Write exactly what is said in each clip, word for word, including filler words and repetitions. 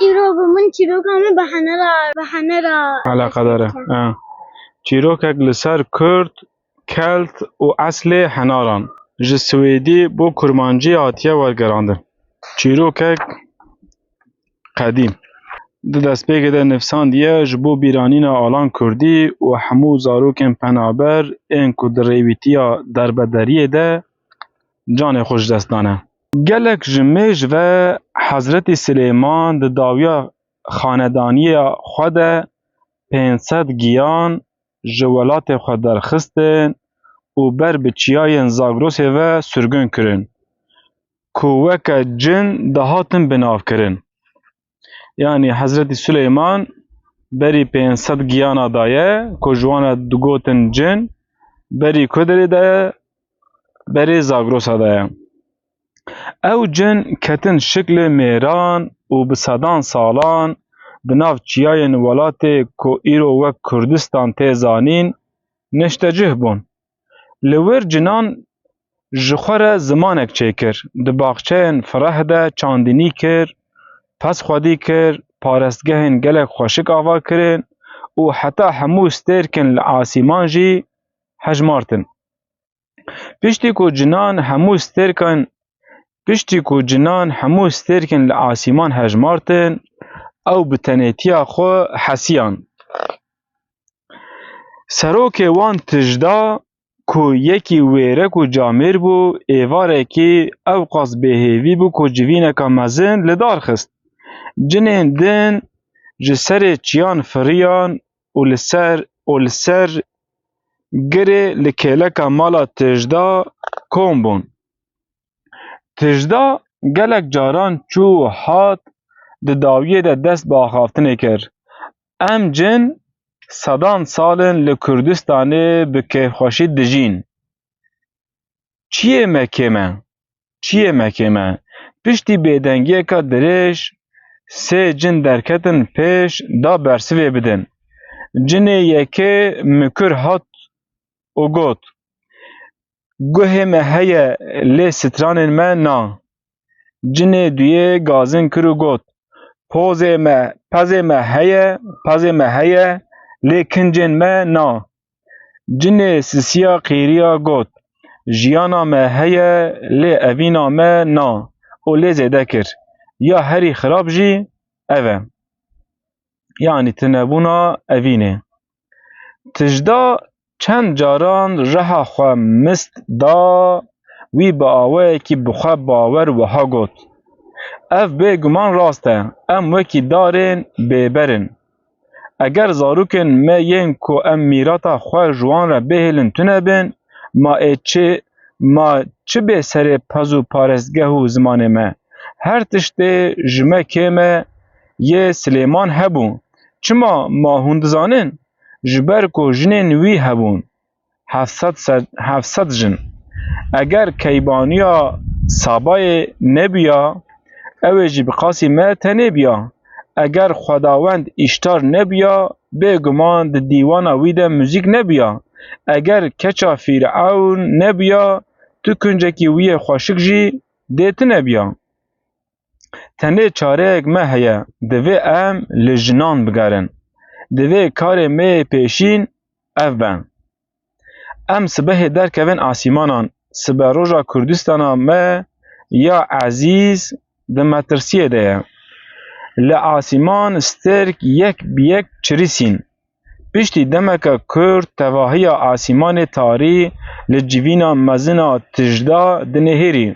Çîrok, min çîroka min bi henera, bi henera Eleqedar e. Ha. Çîrokek li ser Kurd, Kelt û eslê henaran. Ji Swêdî bo kurmancî hatiye wergerandin. Çîrokek qedîm. Di destpêkê de nivîsandiye ji bo bîranîna alan kurdî û hemû zarokên penaber ên ku di rêwîtiya derbederiyê de canê xwe ji dest dane. Gelek ji mêj ve Hezretî Silêman di dawiya xanedaniya xwe de pênc sed giyan ji welatê xwe derxistin û ber bi çiyayên Zagrosê ve sirgûn kirin, ku weke cin dihatin binavkirin. Yanî Hezretî Suleyman berî pênc sed giyana daye, ku ji wan re digotin cin, berî ku derê daye? Berê Zagrosa daye. Ew cin ketin şiklê mêran û bi sedan salan di nav çiyayên welatê ku îro wek Kurdistan tê zanîn, neştecih bûn. Li wir cinan ji xwe re zimanek çêkir, di baxçeyên fireh de çandinî kir, pez xwedî kir, parestgehên gelek xweşik ava kirin û heta hemû stêrkên li asîman jî hejmartin. Piştî ku cinan hemû stêrkan, piştî ku cinan hemû stêrkên li asîman hejmartin, ew bi tenêtiya xwe hesiyan. Serokê wan tijda ku yekî wêrek û camêr bû, êvarekî ewqas bêhêvî bû ku civîneka mezin li dar xist. Cinên din ji serê çiyan firiyan û li ser, û li ser girê li kêleka mala tijda kom bûn. Tijda gelek caran çû û hat, di dawiyê de dest bi axaftinê kir. Em cin sedan sal in li Kurdistanê bi kêfxweşî dijîn. Çiyê me kêm e? Çiyê me kêm e? Piştî bêdengiyeka dirêj sê cin derketin pêş da bersivê bidin. Cinê yekê mikir hat û got, "Guhê me heye, lê stranên me na." Cinê duyê gazin kir û got, "Pozê me, pezê me heye, pezê me heye, lê kincên me na." Cinê sisiya qîriya got, "Jiyana me heye, lê evîna me na." Û lê zêde kir, "Ya herî xirab jî ev e." Yanî tunebûna evînê. Tijda çend caran reha xwe mist da, wî bi awayekî bi xwe bawer wiha got, "Ev bêguman rast e, em wekî darên bêber in. Eger zarokên me yên ku em mîrata xwe ji wan re bihêlin tune bin, ma ê çi, ma çi bê serê pez û parestgeh û zimanê me? Her tiştê ji me kêm e, yê Silêman hebû. Çima ma hûn dizanin? Ji ber ku jinên wî hebûn. Heft sed ser, heft sed jin. Eger keybaniya Sabayê nebûya, ew ê jî bi qasî me tenê bûya. Eger xwedawend Îştar nebûya, bêguman di dîwana wî de muzîk nebûya. Eger keça Fîrewn nebûya, tu kincekî wî yê xweşik jî dê tune bûya." Tenê çareyek me heye, divê em li jinan bigerin. Divê karê me yê pêşîn ev be. Em sibehê derkevin asîmanan, siberoja Kurdistana me ya ezîz di metirsiyê de ye. Li asîman stêrk yek bi yek çirîsîn. Piştî demeke kurt tevahiya asîmanê tarî li civîna mezin a tijda dinihêrî.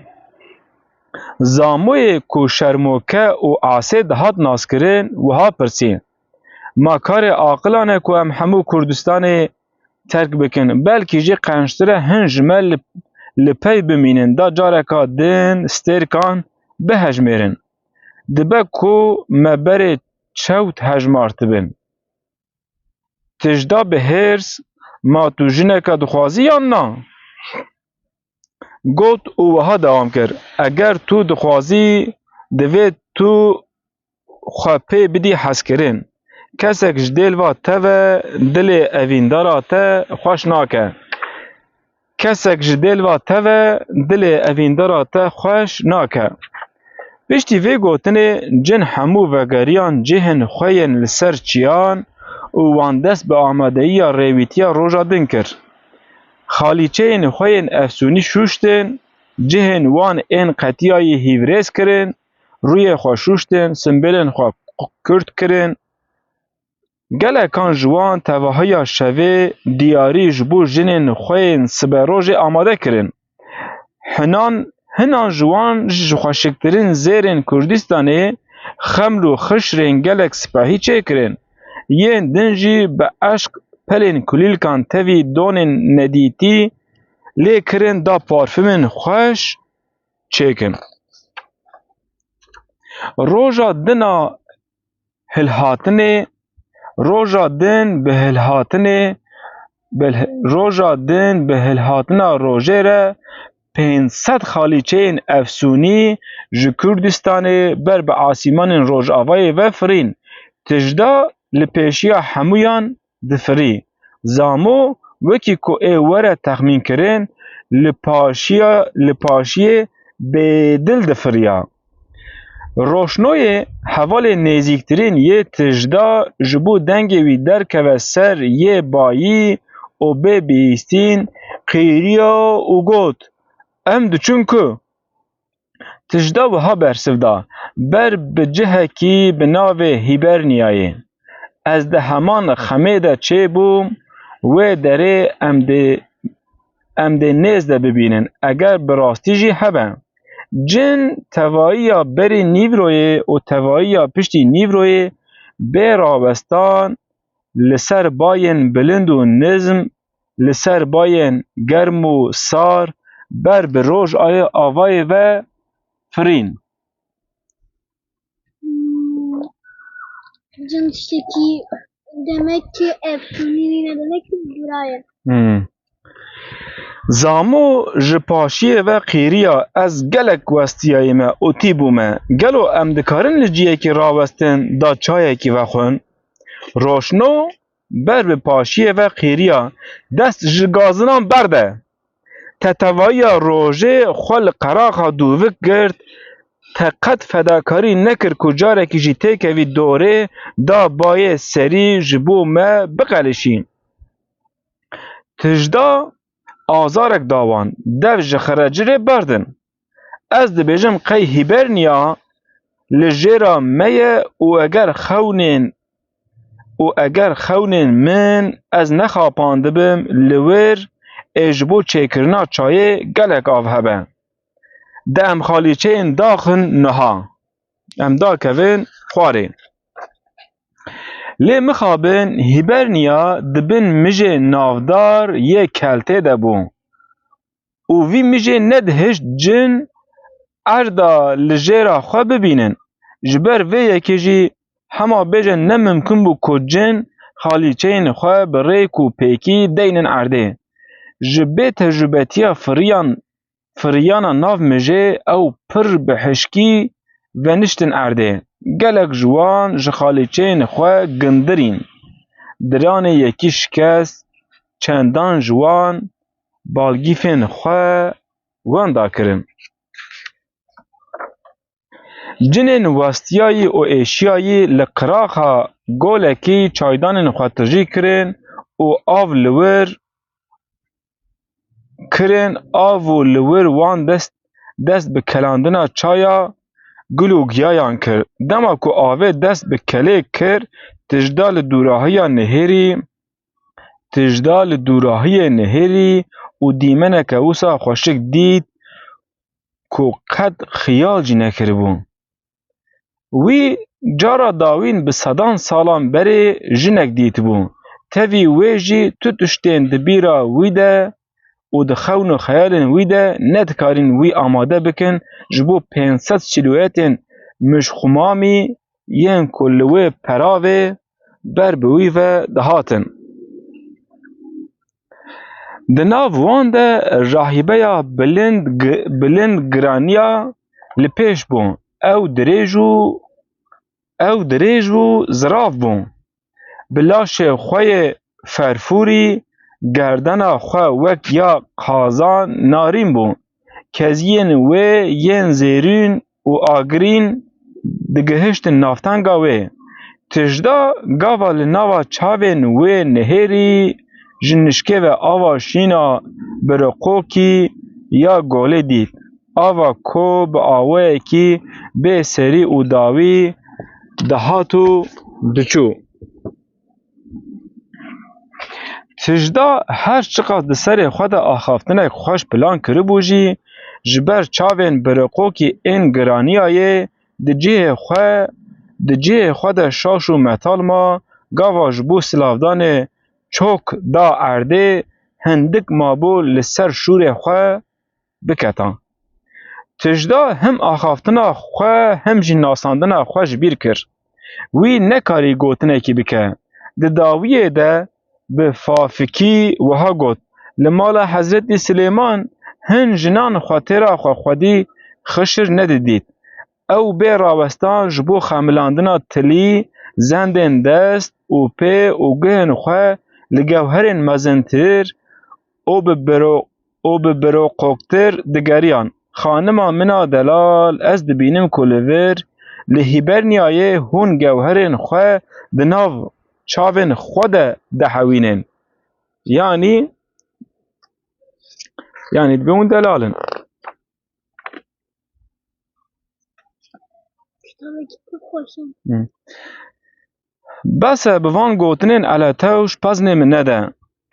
Zamoyê ku şermoke û asê dihat naskirin, wiha pirsî, "Ma karê aqilan e ku em hemû Kurdistanê terk bikin? Belkî jî qençtir e hin ji me li, li pey bimînin, da careka din stêrkan bihejmêrin. Dibe ku me berê çewt hejmartibin." Tijda bi hêrs, "Ma tu jineke dixwazî yan na?" got û wiha dewam kir, "Eger tu dixwazî, divê tu xwe pê bidî hezkirin. Kesek ji dêlva te ve dilê evîndara te xweş nake. Kesek ji dêlva te ve dilê evîndara te xweş nake. Piştî vê gotinê cin hemû vegeriyan cihên xwe yên li ser çiyan û wan dest bi amadeyiya rêwîtiya roja din kir. Xalîçeyên xwe yên efsûnî şûştin, cihên wan ên qetiyayî hîvrêz kirin, rûyê xwe şûştin, simbêlên xwe kurt kirin. Gelekan ji wan tevahiya şevê diyarî ji bo jinên xwe yên siberojê amade kirin. Hinan, hinan ji wan ji xweşiktirîn zêrên Kurdistanê xeml û xişrên gelek sipehî çêkirin. Yên din jî bi eşq pelên kulîlkan tevî donên nedîtî lê kirin da parfumên xweş çêkin. Roja dina hilhatinê, roja din bi hilhatinê, bi, roja din bi hilhatina rojê re pênc sed xalîçeyên efsûnî ji Kurdistanê ber bi asîmanên rojavayê ve firîn. Tijda li pêşiya hemûyan difirî. Zamo wekî ku ê were texmînkirin, li paşiya, li paşiyê bêdil difiriya. Roşnoyê hevalê nêzîktirîn yê tijda ji bo dengê wî derkeve ser yê bayî û bê bihîstîn qîriya û got, "Em diçin ku?" Tijda wiha bersiv da, "Ber bi cihekî bi navê Hîberniyayê. Ez di heman xemê de çêbûm, wê derê em dê, em dê nêz de bibînin, eger bi rastî jî hebe." Cin tevayiya berî nîvroyê û tevayiya piştî nîvroyê bê rawestan li ser bayên bilind û nizm, li ser bayên germ û sar ber bi rojayê avayê ve firîn. Hmm, cin tiştekî demek ki efsunî nîne, demek ki bira ye. Hmm. Zamo ji paşiyê ve qîriya, "Ez gelek westiyayî me û tî bûme. Gelo em dikarin li ciyekî rawestin da çayekî vexwin?" Roşno ber bi paşiyê ve qîriya, "Dest ji gazinan berde." Te tevayiya rojê xwe li qeraxa dûvik girt, te qet fedakarî nekir ku carekî jî têkevî dorê da bayê serî ji bo me biqelişî. Tijda azarek da wan, dev ji xirecirê berdin. Ez dibêjim qey Hîberniya li jêra me ye û eger xewnên û eger xewnên min ez nexapandibim li wir ê ji bo çêkirina çayê gelek av hebe. De em xalîçeyên daxin niha. Em dakevin xwarê. Lê mixabin Hîberniya di bin mijê navdar yê keltê de bû. Û vî mijê nedihişt cin erda li jêra xwe bibînin. Ji ber vê yekê jî hema bêje ne mimkun bû ku cin xalîçeyên xwe bi rêk û pêkî deynin erdê. Ji bê tecrûbetiya firiyan, firiyana nav mijê ew pir bi hişkî veniştin erdê. Gelek ji wan ji xalîçeyên xwe gindirîn. Diranê yekî şikest, çendan ji wan balgîfên xwe wenda kirin. Cinên westiyayî û êşiyayî li qiraxa golekî çaydanên xwe tijî kirin û av li wir kirin, av û li wir wan dest, dest bi kelandina çaya gul û giyayan kir. Dema ku avê dest bi kelê kir, tijda li dûrahiya nihêrî, tijda li dûrahiyê nihêrî û dîmeneke wisa xweşik dît ku qet xiyal jî nekiribû. Wî cara dawîn bi sedan salan berê jinek dîtibû. Tevî wê jî tu tiştên di bîra wî de û di xewn û xeyalên wî de nedikarîn wî amade bikin ji bo pênc sed sîlûetên mijxumamî yên ku li wê peravê ber bi wî ve dihatin. Di nav wan de rahîbeya bilind gi-, bilind giraniya li pêş bû. Ew dirêj û, ew dirêj û zirav bû. Bi laşê xwe yê ferfûrî, gerdena xwe wek ya qazan narîn bû. Keziyên wê yên zêrîn û agirîn digihiştin navtenga wê. Tijda gava li nava çavên wê nihêrî ji nişkê ve ava şîna biroqokî ya golê dît. Ava ku bi awayekî bê serî û dawî dihat û diçû. Tijda her çiqas di serê xwe de axaftinek xweş plan kiribû jî, ji ber çavên biroqokî ên giraniyayê di cihê xwe, di cihê xwe de şaş û metal ma, gava ji bo silavdanê çok da erdê, hindik mabû li ser şûrê xwe biketa. Tijda him axaftina xwe him jî nasandina xwe ji bîr kir. Wî nekarî gotinekî bike. Di dawiyê de bi fafikî wiha got, li mala Hezretî Silêman hin jinan xwe têra xwe xwedî xişir nedidît. Ew bê rawestan ji bo xemilandina tilî, zendên dest û pê û guhên xwe li gewherên mezintir û bi biro-, û bi biroqoktir digeriyan. Xanima min a delal, ez dibînim ku li vir, li Hîberniyayê hûn gewherên xwe di nav çavên xwe de dihewînin. Yanî, yanî dibê hûn delal in. Kitabekî pir xweş e. Hı. Bes e bi van gotinên eletewş peznê min nede.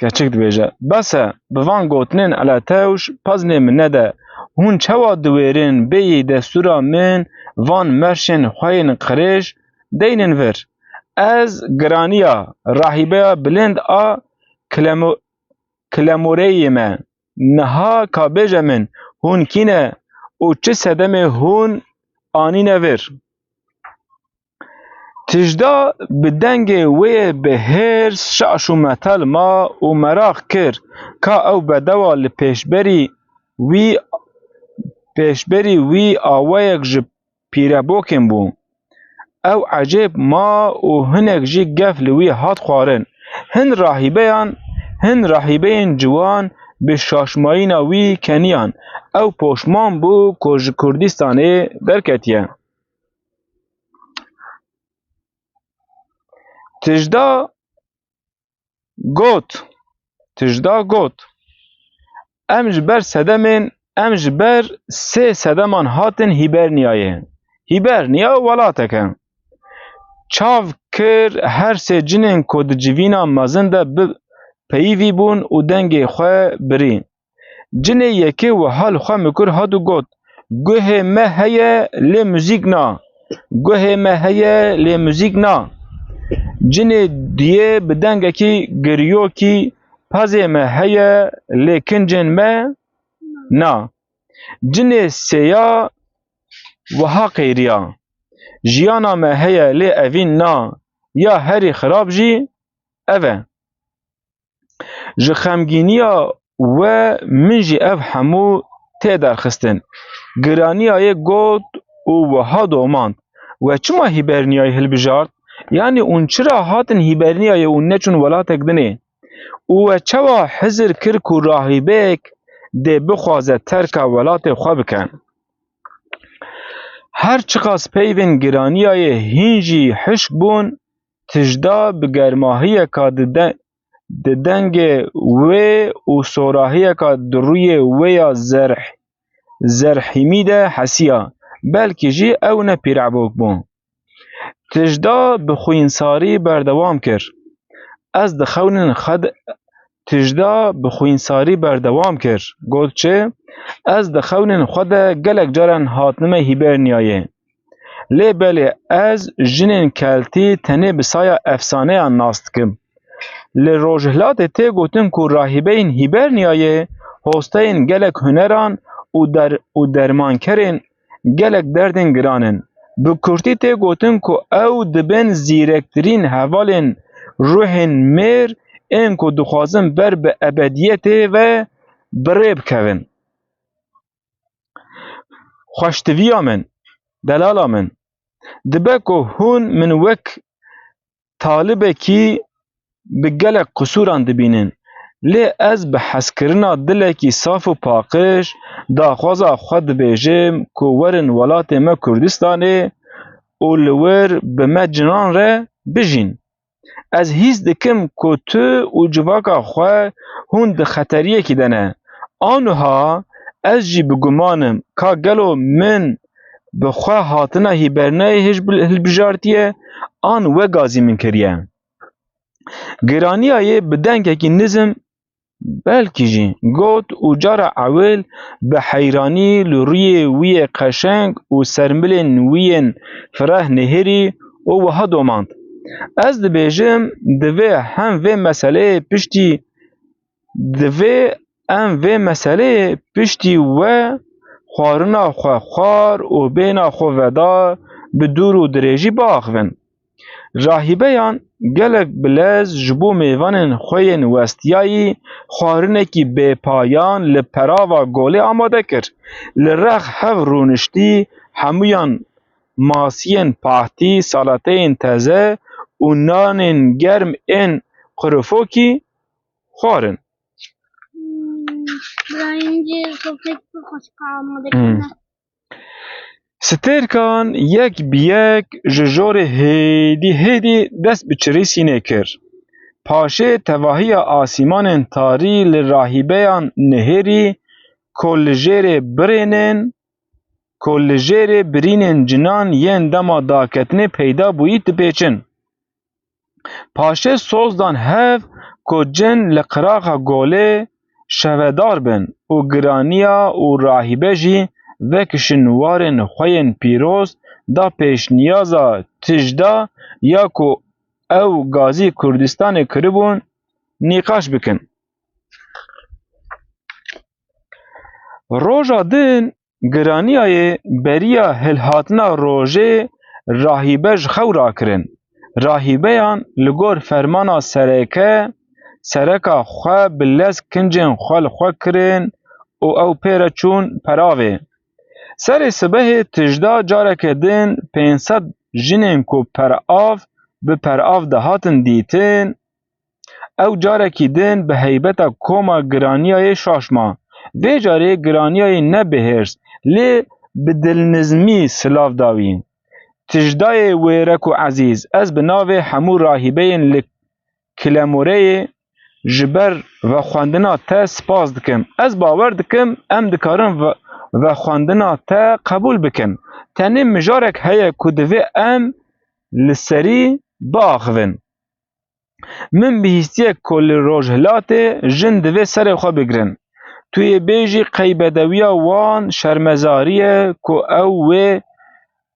Keçik dibêje. Bes e bi van gotinên eletewş peznê min nede. Hûn çawa diwêrin bêyî destûra min van merşên xwe yên qirêj deynin vir? Ez giraniya rahîbeya bilind a Klemo-, Klemoreyê me. Niha ka bêje min, hûn kî ne û çi sedemê hûn anîne vir? Tijda bi dengê wê bi hêrs şaş û metal ma û meraq kir ka ew bedewa li pêşberî wî, pêşberî wî awayek ji pîrebokên bû. Ew ecêb ma û hinek jî gef li wî hat xwarin. Hin rahîbeyan, hin rahîbeyên ciwan bi şaşmayîna wî keniyan. Ew poşman bû ku ji Kurdistanê derketiye. Tijda got, Tijda got, em ji ber sedemên, em ji ber sê sedeman hatin Hîberniyayê. Hîberniya welatek e. Çav kir her sê cinên ku di civîna mezin de bi peyivî bûn û dengê xwe birî. Cinê yekê wiha li xwe mikir hat û got, Guhê me heye lê muzîk na. Guhê me heye lê muzîk na. Cinê duyê bi dengekî giriyokî, Pezê me heye lê kincên me na. Cinê sêya wiha qêriya, Jiyana me heye lê evîn na. Ya herî xirab jî ev e. Ji xemgîniya we min jî ev hemû tê derxistin. Giraniyayê got û wiha domand, We çima Hîberniyayê hilbijart? Yanî hûn çira hatin Hîberniyayê û neçûn welatek dinê? Û we çawa hizir kir ku rahîbeyek dê bixwaze terka welatê xwe bike? Her çiqas peyvên Giraniyayê hîn jî hişk bûn, Tijda bi germahiyeka di de-, di dengê wê û sorahiyeka di rûyê wê ya zerh-, zerhîmî de hesiya, belkî jî ew ne pîrebok bû. Tijda bi xwînsarî berdewam kir, Ez dixewnin xwe de, Tijda bi xwînsarî berdewam kir, got, Çi? Ez di xewnên xwe de gelek caran hatime Hîberniyayê. Lê belê ez jinên keltî tenê bi saya efsaneyan nas dikim. Li Rojhilatê tê gotin ku rahîbeyên Hîberniyayê hosteyên gelek huneran û der-, û dermankerên gelek derdên giran in. Bi kurtî tê gotin ku ew dibin zîrektirîn hevalên ruhên mêr ên ku dixwazin ber bi ebediyetê ve bi rê bikevin. Xweştiviya min, delala min, dibe ku hûn min wek talibekî bi gelek qisûran dibînin. Lê ez bi hezkirina dilekî saf û paqij daxwaza xwe dibêjim ku werin welatê me Kurdistanê û li wir bi me cinan re bijîn. Ez hîs dikim ku tu û civaka xwe hûn di xeteriyekî de ne. Aniha ez jî bi guman im ka gelo min bi xwe hatina hîbernayê hilbijartiye an wegazî min kiriye. Giraniyayê bi dengekî nizm belkî jî got û cara ewil bi heyranî li rûyê wî yê qeşeng û sermilên wî yên fireh nihêrî û wiha domand: Ez dibêjim, divê hem vê meseleyê piştî, divê em vê meseleyê piştî we xwarina xwe xwar û bêhna xwe vedar bi dûr û dirêjî biaxivin. Rahîbeyan gelek bi lez ji bo mêvanên xwe yên westiyayî xwarinekî bêpayan li perava golê amade kir. Li rex hev rûniştî, hemûyan masiyên pahtî, salateyên teze û nanên germ ên qurufokî xwarin. Hmm, Birayîncî sofrek pir xweşik amade Hmm. kirine. Stêrkan yek bi yek ji jorê hêdî hêdî dest bi çirîsînê kir. Paşê tevahiya asîmanên tarî li rahîbeyan nihêrî ku li jêrê birênên, ku li jêrê birînên cinan yên dema daketinê peyda bûyî dipêçin. Paşê soz dan hev ku cin li qiraxa golê şevedar bin û giraniya û rahîbe jî vekişin warên xwe yên pîroz da pêşniyaza tijda ya ku ew gazî Kurdistanê kiribûn nîqaş bikin. Roja din Giraniyayê beriya hilhatina rojê rahîbe ji xew rakirin. Rahîbeyan li gor fermana sereke, sereka xwe bi lez kincên xwe li xwe kirin û ew pê re çûn peravê. Serê sibehê tijda careke din pênc sed jinên ku perav bi perav dihatin dîtin, Ew carekî din bi heybeta koma Giraniyayê şaş ma. Vê carê Giraniyayê ne bi hêrs, lê bi dilnizmî silav da wî. Tijdayê wêrek û ezîz, ez bi navê hemû rahîbeyên li Kilemoreyê ji ber vexwendina te spas dikim. Ez bawer dikim em dikarin ve-, vexwendina te qebûl bikin. Tenê mijarek heye ku divê em li serî biaxivin. Min bihîstiye ku li Rojhilatê jin divê serê xwe bigirin. Tu yê bêjî qey bedewiya wan şermezarî ye ku ew wê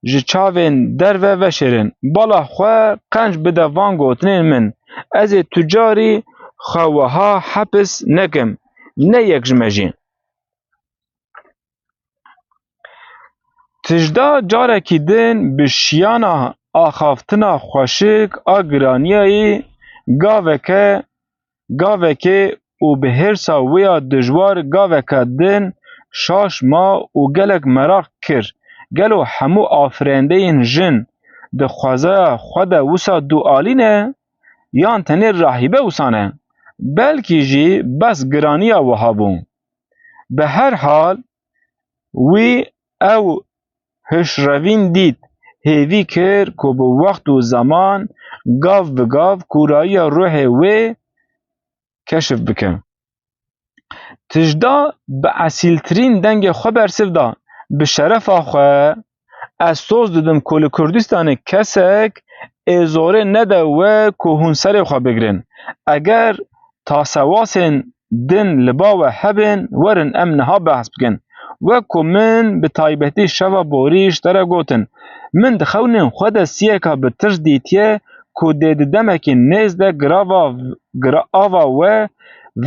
ji çavên derve veşêrin. Bala xwe qenc bide van gotinên min. Ez ê tu carî xwe wiha hepis nekim. Ne yek ji me jî. Tijda carekî din bi şiyana axaftina xweşik a Giraniyayî gaveke, gavekê û bi hêrsa wê ya dijwar gaveke din şaş ma û gelek meraq kir, gelo hemû afirendeyên jin di xwezaya xwe de wisa dualî ne yan tenê rahîbe wisa ne? Belkî jî bes Giraniya wiha bû. Bi her hal, wî ew hişrevîn dît, hêvî kir ku bi wext û zeman, gav bi gav kûrayiya ruhê wê keşif bike. Tijda bi esîltirîn dengê xwe bersiv da: Bi şerefa xwe, ez soz didim ku li Kurdistanê kesek ê zorê nede we ku hûn serê xwe bigirin. Eger tasewasên din li ba we hebin, werin em niha behs bikin. Wek ku min bi taybetî şeva borî ji te re gotin, min di xewnên xwe de siyeka bi tirs dîtiye ku dê di demekî nêz de girava, girava we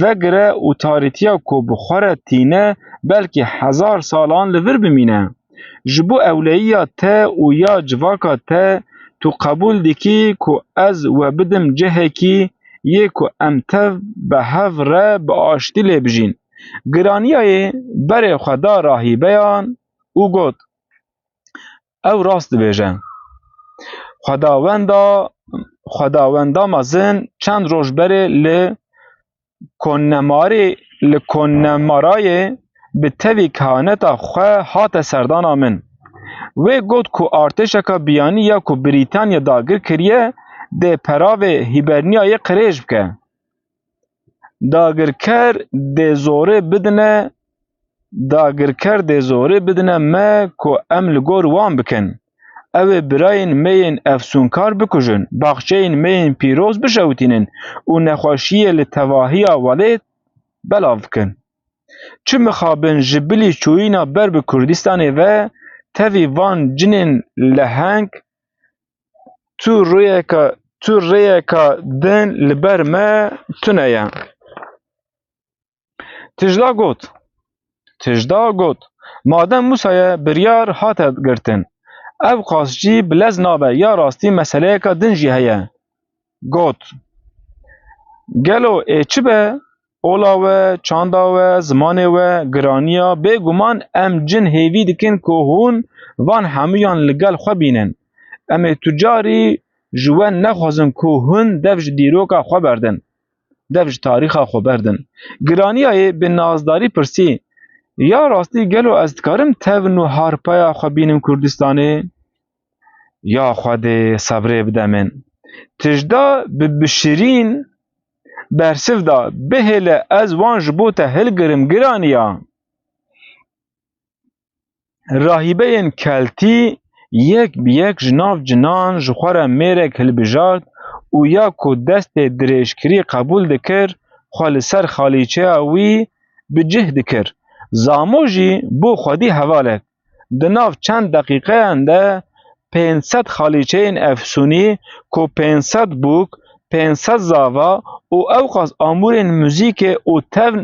vegire û tarîtiya ku bi xwe re tîne belkî hezar salan li vir bimîne. Ji bo ewleyiya te û ya civaka te tu qebûl dikî ku ez we bidim cihekî yê ku em tev bi hev re bi aştî lê bijîn. Giraniyayê berê xwe da rahîbeyan û got: Ew rast dibêje. Xwedawenda, Xwedawenda mezin çend roj berê li Konnemarê, li Konnemarayê bi tevî kehaneta xwe hate serdana min. Wê got ku artêşeka biyanî ya ku Brîtanya dagir kiriye, dê peravê Hîberniyayê qirêj bike. Dagirker dê zorê bidine, dagirker dê zorê bidine me ku em li gor wan bikin. Ew ê birayên me yên efsûnkar bikujin, baxçeyên me yên pîroz bişewitînin û nexweşiyê li tevahiya welêt belav bikin. Çi mixabin ji bilî çûyîna ber bi Kurdistanê ve tevî van cinên leheng tu rêyeka, tu rêyeka din li ber me tune ye. Tijda got, Tijda got, madem wisa ye, biryar hate girtin. Ew qas jî bi lez nabe, ya rastî meseleyeka din jî heye. Got, gelo ê çi be? Ola we, çanda we, zimanê we, giraniya, bêguman em cin hêvî dikin ku hûn van hemûyan li gel xwe bînin. Em ê tu carî ji we nexwazin ku hûn dev ji dîroka xwe berdin, dev ji tarîxa xwe berdin. Giraniyayê bi nazdarî pirsî, ya rastî gelo ez dikarim tevn û harpaya xwe bînim Kurdistanê? Ya Xwedê, sebrê bide min. Tijda bi bişirîn bersiv da, bihêle ez wan ji bo te hilgirim giraniya. Rahîbeyên keltî yek bi yek ji nav cinan ji xwe re mêrek hilbijart û ya ku destê dirêjkirî qebûl dikir, xwe li ser xalîçeya wî bi cih dikir. Zamo jî bû xwedî hevalek. Di nav çend deqîqeyan de pênc sed xalîçeyên efsûnî ku pênc sed bûk, pênc sed zava û ewqas amûrên muzîkê û tevn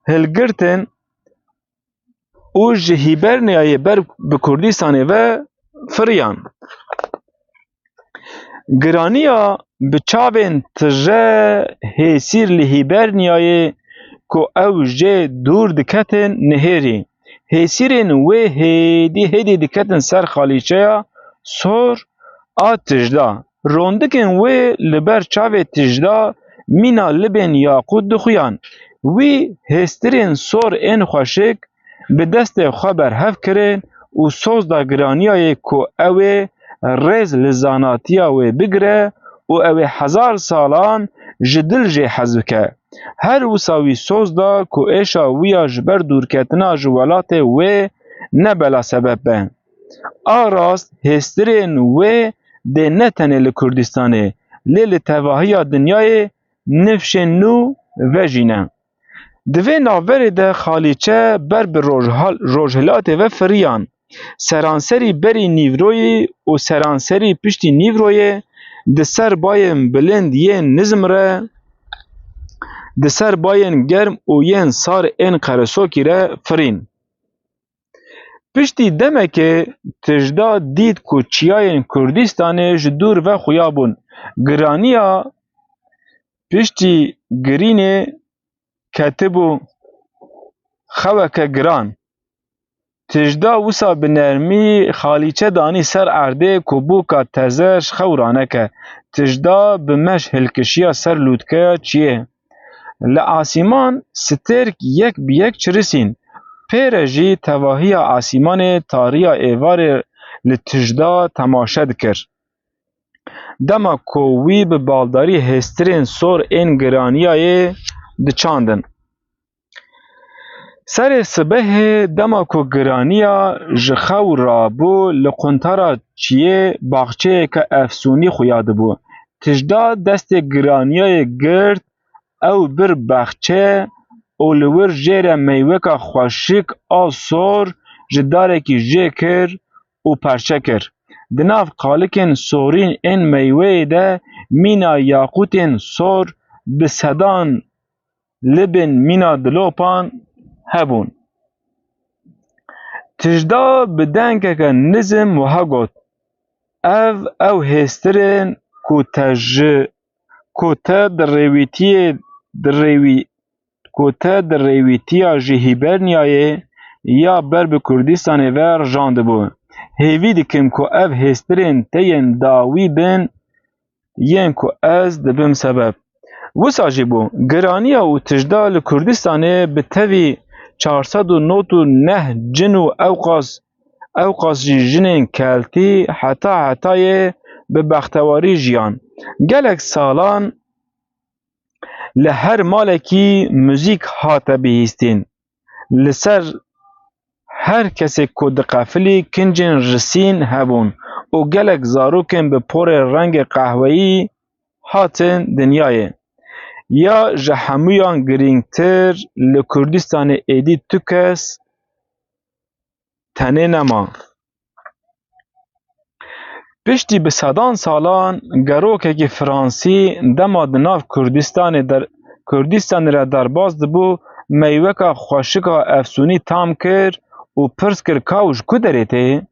hilgirtin û ji Hîberniyayê ber bi Kurdistanê ve firiyan. Giraniya bi çavên tije hêsîr li Hîberniyayê ku ew jê dûr diketin nihêrî. Hêsîrên wê hêdî hêdî diketin ser xalîçeya sor a tijda. Rondikên wê li ber çavê tijda mîna libên yaqût dixuyan. Wî hêstirên sor ên xweşik bi destê xwe berhev kirin û soz da giraniyayê ku ew ê rêz li zanatiya wê bigire û ew ê hezar salan ji dil jê hez bike. Her wisa wî soz da ku êşa wî ya ji ber dûrketina ji welatê wê ne bela sebeb be. A rast hêstirên wê dê ne tenê li Kurdistanê, lê li tevahiya dinyayê nifşên nû ve jî ne. Di vê navberê de xalîçe ber bi rojhal-, rojhilatê ve firiyan. Seranserî berî nîvroyê û seranserî piştî nîvroyê di ser bayên bilind yên nizm re, di ser bayên germ û yên sar ên qeresokî re firîn. Piştî demekê tijda dît ku çiyayên Kurdistanê ji dûr ve xuya bûn. Giraniya piştî girînê ketibû xeweke giran. Tijda wisa bi nermî xalîçe danî ser erdê ku bûka teze ji xew raneke. Tijda bi meş hilkişiya ser lûtkeya çiyê. Li asîman stêrk yek bi yek çirisîn. Pê re jî tevahiya asîmanê tariya êvarê li tijda temaşe dikir. Dema ku wî bi baldarî hêstirên sor ên giraniyayê diçandin. Serê sibehê dema ku giraniya ji xew rabû, li quntara çiyê baxçeyeke efsûnî xuya dibû. Tijda destê giraniyayê girt, ew bir baxçe û li wir jê re meyveka xweşik a sor ji darekî jê kir û perçe kir. Di nav qalikên sorîn ên meyveyê de mîna yaqûtên sor bi sedan libên mîna dilopan hebûn. Tijda bi dengeke nizm wiha got, ev ew hêstirên ku te ji, ku te di rêwîtiyê, di rêwî-, ku te di rêwîtiya ji Hîberniyayê ya ber bi Kurdistanê ve rijandibû. Hêvî dikim ku ev hêstirên te yên dawî bin, yên ku ez dibim sebeb. Wisa jî bû, giraniya û tijda li Kurdistanê bi tevî çar sed û nod û neh cin û ewqas, ewqas jî jinên keltî heta hetayê bi bextewarî jiyan. Gelek salan li her malekî muzîk hate bihîstin. Li ser her kesê ku diqefilî kincên risîn hebûn û gelek zarokên bi porê rengê qehweyî hatin dinyayê. Ya ji hemûyan girîngtir, li Kurdistanê êdî tu kes tenê nema. Piştî bi sedan salan gerokekî Fransî dema di nav Kurdistanê der, Kurdistanê re derbas dibû, meyveka xweşika efsûnî tam kir û pirs kir, ka û ji ku derê tê?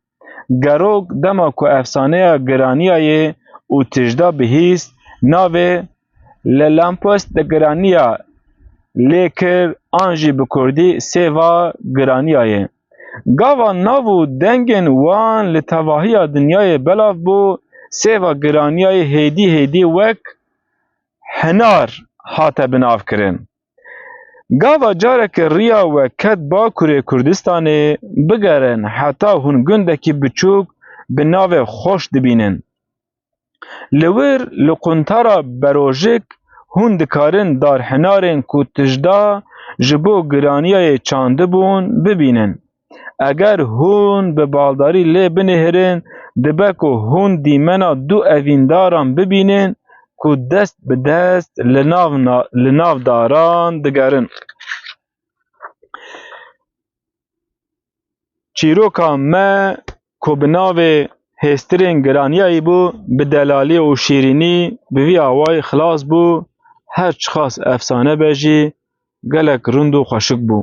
Gerok dema ku efsaneya giraniyayê û tijda bihîst, navê Le Lamposte de Giraniya lê kir, an jî bi kurdî Sêva Giraniyayê. Gava nav û dengên wan li tevahiya dinyayê belav bû, Sêva Giraniyayê hêdî hêdî wek hinar hate binavkirin. Gava careke riya we ket Bakurê Kurdistanê, bigerin heta hûn gundekî biçûk bi navê Xoş dibînin. Li wir, li quntara Berojik, hûn dikarin darhinarên ku tijda ji bo giraniyayê çandibûn bibînin. Eger hûn bi baldarî lê binihêrin, dibe ku hûn dîmena du evîndaran bibînin ku dest bi dest li nav na-, li nav daran digerin. Çîroka me ku bi navê Hêstirên Giraniyayî bû, bi delalî û şîrînî bi vî awayî xilas bû, her çiqas efsane be jî, gelek rind û xweşik bû.